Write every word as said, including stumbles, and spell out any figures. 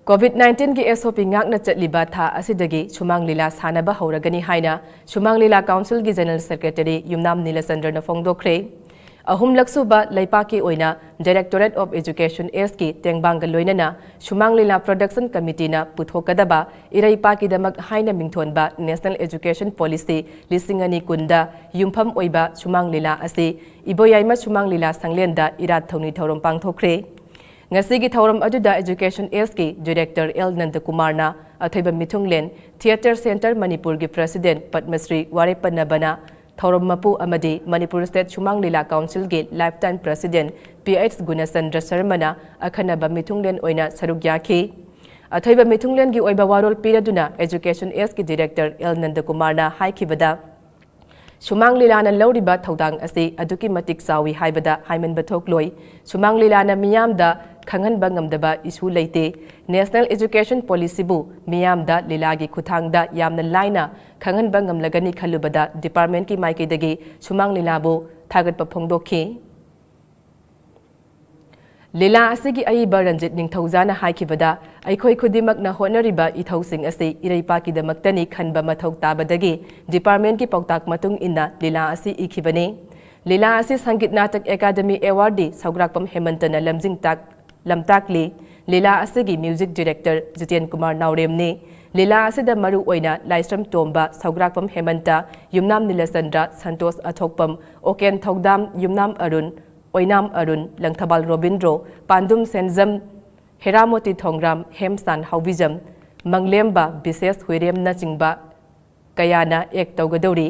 COVID ꯅꯥꯏꯟꯇꯤꯟꯒꯤ ꯑꯦꯁ ꯑꯣ ꯄꯤ ꯉꯥꯛꯅ ꯆꯠꯂꯤꯕ ꯊꯥ ꯑꯁꯤꯗꯒꯤ ꯁꯨꯃꯥꯡ ꯂꯤꯂꯥ ꯁꯥꯟꯅꯕ ꯍꯧꯔꯒꯅꯤ ꯍꯥꯏꯅ ꯁꯨꯃꯥꯡ ꯂꯤꯂꯥ ꯀꯥꯎꯟꯁꯤꯜꯒꯤ ꯖꯦꯅꯔꯦꯜ ꯁꯦꯀ꯭ꯔꯦꯇꯔꯤ ꯌꯨꯝꯅꯥꯝ ꯅꯤꯂꯆꯟꯗ꯭ꯔꯅ ꯐꯣꯡꯗꯣꯛꯈ꯭ꯔꯦ꯫ ꯑꯍꯨꯝꯂꯛ ꯁꯨꯕ ꯂꯩꯄꯥꯛꯀꯤ ꯑꯣꯏꯅ Directorate of Education ꯑꯦꯁꯀꯤ ꯇꯦꯡꯕꯥꯡꯒ ꯂꯣꯏꯅꯅ ꯁꯨꯃꯥꯡ ꯂꯤꯂꯥ ꯄ꯭ꯔꯣꯗꯛꯁꯟ ꯀꯃꯤꯇꯤꯅ ꯄꯨꯊꯣꯛꯀꯗꯕ ꯏꯔꯩꯄꯥꯛꯀꯤꯗꯃꯛ ꯍꯥꯏꯅ ꯃꯤꯡꯊꯣꯟꯕ National Education Policy ꯂꯤꯁꯤꯡ ꯑꯅꯤ ꯀꯨꯟꯗ ꯌꯨꯝꯐꯝ ꯑꯣꯏꯕ ꯁꯨꯃꯥꯡ ꯂꯤꯂꯥ ꯑꯁꯤ ꯏꯕꯣꯌꯥꯏꯃ ꯁꯨꯃꯥꯡ ꯂꯤꯂꯥ ꯁꯪꯂꯦꯟꯗ ꯏꯔꯥꯠ ꯊꯧꯅꯤ ꯊꯧꯔꯝ ꯄꯥꯡꯊꯣꯛꯈ꯭ꯔꯦ꯫ ꯉꯁꯤꯒꯤ ꯊꯧꯔꯝ ꯑꯗꯨꯗ Education ꯑꯦꯁꯀꯤ Director ꯑꯦꯜ ꯅꯟꯗꯀꯨꯃꯥꯔꯅ, ꯑꯊꯣꯏꯕ ꯃꯤꯊꯨꯡꯂꯦꯟ Theatre Centre ꯃꯅꯤꯄꯨꯔꯒꯤ President ꯄꯗꯃꯁ꯭ꯔꯤ ꯋꯥꯔꯦꯞꯄ ꯅꯕꯅ, ꯊꯧꯔꯝ ꯃꯄꯨ ꯑꯃꯗꯤ ꯃꯅꯤꯄꯨꯔ State ꯁꯨꯃꯥꯡ ꯂꯤꯂꯥ ꯀꯥꯎꯟꯁꯤꯜꯒꯤ Lifetime President ꯄꯤ ꯑꯩꯆ ꯒꯨꯅꯆꯟꯗ꯭ꯔ ꯁꯔꯃꯅ ꯑꯈꯟꯅꯕ ꯃꯤꯊꯨꯡꯂꯦꯟ ꯑꯣꯏꯅ ꯁꯔꯨꯛ ꯌꯥꯈꯤ꯫ ꯑꯊꯣꯏꯕ ꯃꯤꯊꯨꯡꯂꯦꯟꯒꯤ ꯑꯣꯏꯕ ꯋꯥꯔꯣꯜ ꯄꯤꯔꯗꯨꯅ Education ꯑꯦꯁꯀꯤ Director ꯑꯦꯜ ꯅꯟꯗꯀꯨꯃꯥꯔꯅ ꯍꯥꯏꯈꯤꯕꯗ, ꯁꯨꯃꯥꯡ ꯂꯤꯂꯥꯅ ꯂꯧꯔꯤꯕ ꯊꯧꯗꯥꯡ ꯑꯁꯤ ꯑꯗꯨꯛꯀꯤ ꯃꯇꯤꯛ ꯆꯥꯎꯏ ꯍꯥꯏꯕꯗ ꯍꯥꯏꯃꯟꯕ ꯊꯣꯛꯂꯣꯏ꯫ ꯁꯨꯃꯥꯡ ꯂꯤꯂꯥꯅ ꯃꯤꯌꯥꯝꯗ ꯈꯪꯍꯟꯕ ꯉꯝꯗꯕ issue ꯂꯩꯇꯦ꯫ National Education Policyꯕꯨ ꯃꯤꯌꯥꯝꯗ ꯂꯤꯂꯥꯒꯤ ꯈꯨꯠꯊꯥꯡꯗ ꯌꯥꯝꯅ ꯂꯥꯏꯅ ꯈꯪꯍꯟꯕ ꯉꯝꯂꯒꯅꯤ ꯈꯜꯂꯨꯕꯗ departmentꯀꯤ ꯃꯥꯏꯀꯩꯗꯒꯤ ꯁꯨꯃꯥꯡ ꯂꯤꯂꯥꯕꯨ ꯊꯥꯒꯠꯄ ꯐꯣꯡꯗꯣꯛꯈꯤ꯫ ꯂꯤꯂꯥ ꯑꯁꯤꯒꯤ ꯑꯏꯕ ꯔꯟꯖꯤꯠ ꯅꯤꯡꯊꯧꯖꯥꯅ ꯍꯥꯏꯈꯤꯕꯗ, ꯑꯩꯈꯣꯏ ꯈꯨꯗꯤꯡꯃꯛꯅ ꯍꯣꯠꯅꯔꯤꯕ ꯏꯊꯧꯁꯤꯡ ꯑꯁꯤ ꯏꯔꯩꯄꯥꯛꯀꯤꯗꯃꯛꯇꯅꯤ ꯈꯟꯕ ꯃꯊꯧ ꯇꯥꯕꯗꯒꯤ departmentꯀꯤ ꯄꯥꯎꯇꯥꯛ ꯃꯇꯨꯡ ꯏꯟꯅ ꯂꯤꯂꯥ ꯑꯁꯤ ꯏꯈꯤꯕꯅꯤ꯫ ꯂꯤꯂꯥ ꯑꯁꯤ ꯁꯪꯒꯤꯠ ꯅꯥꯇꯛ ꯑꯦꯀꯥꯗꯃꯤ awardee ꯁꯧꯒ꯭ꯔꯥꯛꯄꯝ ꯍꯦꯃꯟꯇꯅ ꯂꯝꯖꯤꯡ ꯇꯥꯛ-, ꯂꯝꯇꯥꯛꯂꯤ꯫ ꯂꯤꯂꯥ ꯑꯁꯤꯒꯤ music director ꯖꯤꯇꯦꯟ ꯀꯨꯃꯥꯔ ꯅꯥꯎꯔꯦꯝꯅꯤ꯫ ꯂꯤꯂꯥ ꯑꯁꯤꯗ ꯃꯔꯨ ꯑꯣꯏꯅ ꯂꯥꯏꯁ꯭ꯔꯝ ꯇꯣꯝꯕ, ꯁꯧꯒ꯭ꯔꯥꯛꯄꯝ ꯍꯦꯃꯟꯇ, ꯌꯨꯝꯅꯥꯝ ꯅꯤꯂꯆꯟꯗ꯭ꯔ, ꯁꯟꯇꯣꯁ ꯑꯊꯣꯛꯄꯝ, ꯑꯣꯀꯦꯟ ꯊꯧꯗꯥꯝ, ꯌꯨꯝꯅꯥꯝ ꯑꯔꯨꯟ, ꯑꯣꯏꯅꯥꯝ ꯑꯔꯨꯟ, ꯂꯪꯊꯕꯥꯜ ꯔꯣꯕꯤꯟꯗ꯭ꯔꯣ, ꯄꯥꯟꯗꯨꯝ ꯁꯦꯟꯖꯝ, ꯍꯦꯔꯥꯃꯣꯇꯤ ꯊꯣꯡꯒ꯭ꯔꯥꯝ, ꯍꯦꯝꯁꯥꯟ ꯍꯥꯎꯕꯤꯖꯝ, ꯃꯪꯂꯦꯝꯕ ꯕꯤꯁꯦꯁ ꯍꯨꯏꯔꯦꯝꯅꯆꯤꯡꯕ ꯀꯌꯥꯅ act ꯇꯧꯒꯗꯧꯔꯤ꯫